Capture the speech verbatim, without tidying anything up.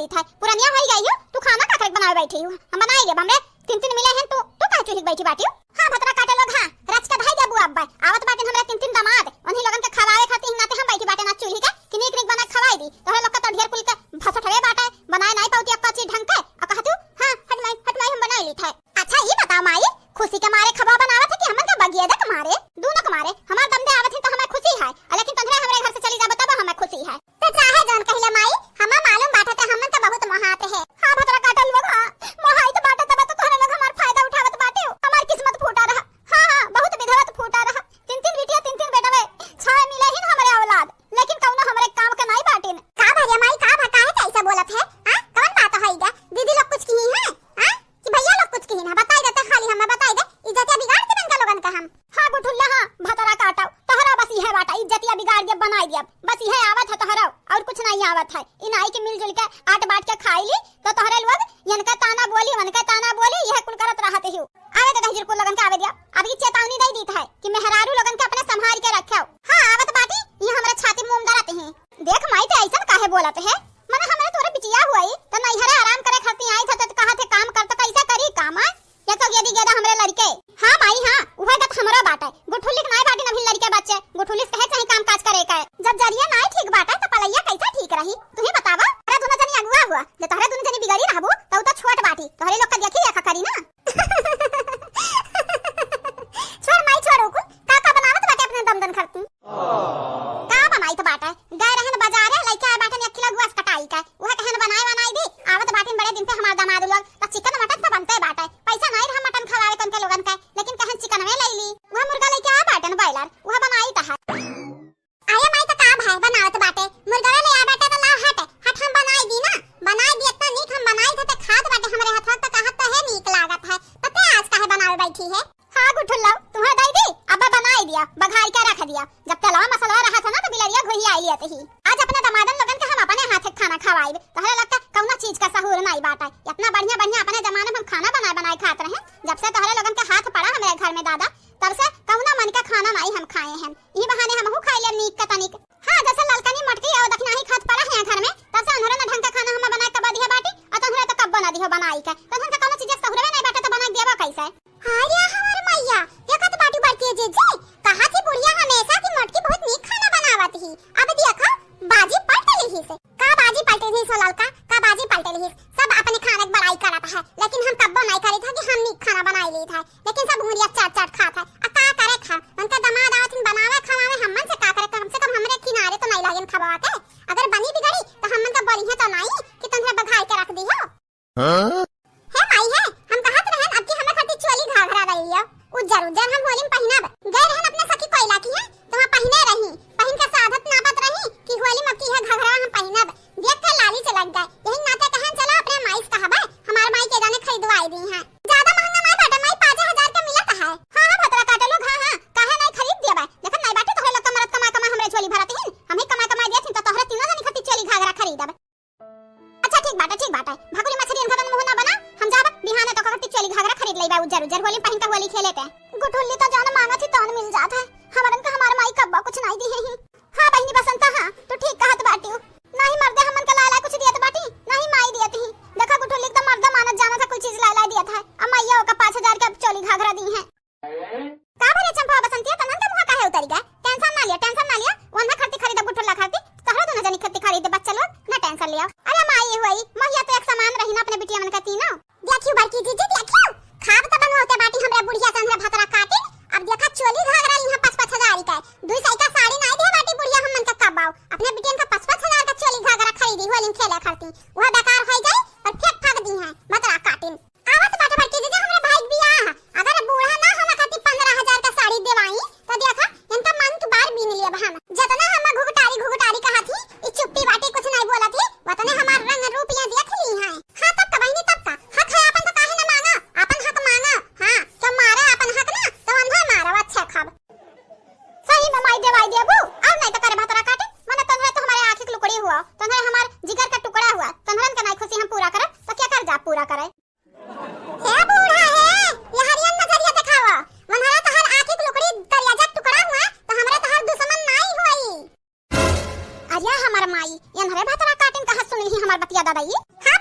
लीत है, पुरनिया होई गई हो, तू खाना का करे बनावे बैठी हो? हम बनाई लेब, हमरे तीन तीन मिले हैं, तू, तू काहे चूल्ही बैठी बाटी हो? हाँ, भतरा काटे लोग, हाँ, रच के धाई देबू अब। आवत बाटिन हमरे तीन तीन दामाद, उन्हीं लोगन के खवावे खातिर हिंगाते हम बैठी बाटे ना चूल्ही के, कि नीक नीक बना खवाई दी। तोहरे लोग का तो ढेर कुल के भसठवे बाटे, बनाए नाई पाउती अक्का चीज ढंग के, और कहतू, हाँ, हट माई, हट माई, हम बनाई लीत है। अच्छा, ई बताओ माई, खुशी के मारे खबा बनावत है कि हमन के बगिया दे के मारे? दूनो के मारे। हमार दम दे आवत है तो हमें खुशी है, और लेकिन तोहरे हमरे घर से चली जाबो तब हमें खुशी है। ते चाहे जौन कहिला माई, हमें मालूम बाटे ते हमन तो बहुत मोहात है। हाँ, भतरा काटल लोग, हाँ, मोहाई तो बाटे तब तो तोहरे लोग हमार फायदा उठावत बाटे हो। हमार किस्मत फूटा रहा। हाँ, हाँ, बहुत विधवत फूटा रहा। तीन तीन बिटिया, तीन तीन बेटवे, छह मिले ही न हमरे औलाद, लेकिन कौनो हमरे काम के नाई बाटिन। का भैया माई, का भा, काहे के ऐसा बोलत है? हाँ, कौन बात है इधर? दीदी लोग कुछ कही है? हाँ? कि भैया लोग कुछ कही ना, बताई देते खाली हमें, बताई दे, इज्जतिया बिगाड़ दे इनका लोगन का हम। हाँ गुठुल्ला, हाँ, भतरा काटो, तोहरा बस इहे बाटा, इज्जतिया बिगाड़ दिया, बनाई दिया, बस इहे आवत है तोहरा, और कुछ नहीं आवत है। इन आई के मिलजुल के आट बांट के खाई ली, तो तोहरे लोग इनका ताना बोली, उनका ताना बोली, यह कुल करत रहत ही। आवे दे दहिजर कुल लोगन के आवे दिया, अब ये चेतावनी दे दीत है कि मेहरारू लोगन के अपने संभाल के रखे। हाँ, आवत बाटी, ये हमरे छाती मुंह दरत ही। देख माई, ते ऐसन काहे बोलत है? मने हमरे तोरे बिटिया हुई, त नैहरे आराम करे खातिर आई था, त कहा थे काम कर, त कैसे करी काम, आ? ये तो गेदी गेदा हमरे लड़के। हाँ माई, हाँ, उहे गत हमरो बाटे। गुठुलिक नाई बाटी नभी लड़के बच्चे, गुठुलिस कहे चाही काम काज करे के। जब जरिया नाई ठीक बाटे, त पलैया कैसे ठीक रही? तू ही बतावा। अरे दोनों जनी अगुआ हुआ, जे तोहरे दोनों जनी बिगड़ी रहबू, त उ त छोट बाटी, तोहरे लोग का देखी देखा करी ना। छोड़ माई, छोड़, उ कुल का का बनावत बाटे अपने दमदन खरती। का बनाइत बाटे? गए रहन बाजारे, लइके आए बाटे एक किलो गुआस कटाई के। उहे कहन बनाए बनाई दी, आवत बाटिन बड़े दिन पे हमार दामाद लोग, त चिकन मटन त बनते बाटे। पैसा नाई रहा मटन खवावे कन के लोगन के, लेकिन कहन चिकन में ले ली। उहे मुर्गा लइके आए बाटन बॉयलर, उहे बनाई त है। आया माई, त का भाई बनावत बाटे? मुर्गा ले आए बाटे त ला हट, हट हम बनाई दी ना, बनाई दी, इतना नीक हम बनाई थे, ते खात बाटे हमरे हथवा, त कहत त है नीक लागत है, पते आज काहे बनावे बैठी है? हाँ गुठुल्ला, तुम्हें दे दी, अब बनाई दिया, बघाई के रख दिया। जब तेलवा मसलवा रहा था ना, तो बिलरिया घुही आई लियत ही। आज अपने दमादन लोगन के हम अपने हाथ के खाना खवाइब। तोहरे लोग के कौनो चीज का सहूर नाई बाटे। इतना बढ़िया बढ़िया अपने जमाने में हम खाना बनाए बनाए खात रहे। जब से तोहरे लोगन के हाथ पड़ा हमरे घर में दादा, तब से कौनो मन का खाना नाई हम खाए हैं। यही बहाने हमहू खाई ले नीक का तनिक। हाँ, जैसे ललकनी मोटकी और दखिनाही खात पड़ा है घर में, तब से उन्होंने न ढंग का खाना हमें बनाए कबा दिया बाटी, और तोहरे तो कब्बो ना दिहो बनाई के। तो उनका कौनो चीज के सहूरवे नाई बाटे, तो बनाए देबो कैसे? हाय रे हमार मैया, देखत बाटी बड़की जीजी, कहा थी बुढ़िया हमेशा कि मोटकी बहुत नीक खाना बनावत ही। अब देखो, बाजी पलट लिहिस। का बाजी पलट लिहिस हो ललका, का बाजी पलट लिहिस? सब अपने खाने के बड़ाई करत है, लेकिन हम कब्बो नाई करी था कि हम नीक खाना बनाई ली था, लेकिन सब उंगलिया चाट चाट खात है। आ का करे खा, उनके दमाद आवत हिन बनावे खवावे, हमन से का करे, कम से कम हमरे किनारे तो नाई लागिन खबवा के। अगर बनी बिगड़ी तो हमन का बोली है तो नाई कि तुमसे बघाई के रख दी हो। हाँ? हे माई हे, हम कहत रहन अब की हमें खातिर चोली घाघरा ले लियो। उज्जर उज्जर हम होली में पहिनब। गए रहन अपने सखी कोयला की है, तो वहाँ पहिने रही। पहिन के साधत नापत रही कि होली में अब की है घाघरा हम पहिनब। देख के लाली चलक गए। यही नाते कहन चलो अपने माई से कहबे, हमार माई के जाने खरीदवाई दी हैं। ज्यादा महंगा नहीं बाटे माई, पाँच हजार के मिलत है। हाँ, हाँ, भतरा काटे लोग, हाँ, हाँ, काहे नहीं खरीद दिया बे? देखन नहीं बाटे तोहरे लोग का मरद कमाए कमाए हमरे झोली भरत हिन, हम ही कमाए कमाए दियत हिन तो तोहरे तीनों जनी खातिर चोली घाघरा खरीदब। अच्छा ठीक बाटे, ठीक बाटे। भाकुरी मछरी इनका मुंह ना बना, अरे हमार माई, एन्हरे भतरा काटिन कहा सुनली हमार बतिया दादा ई।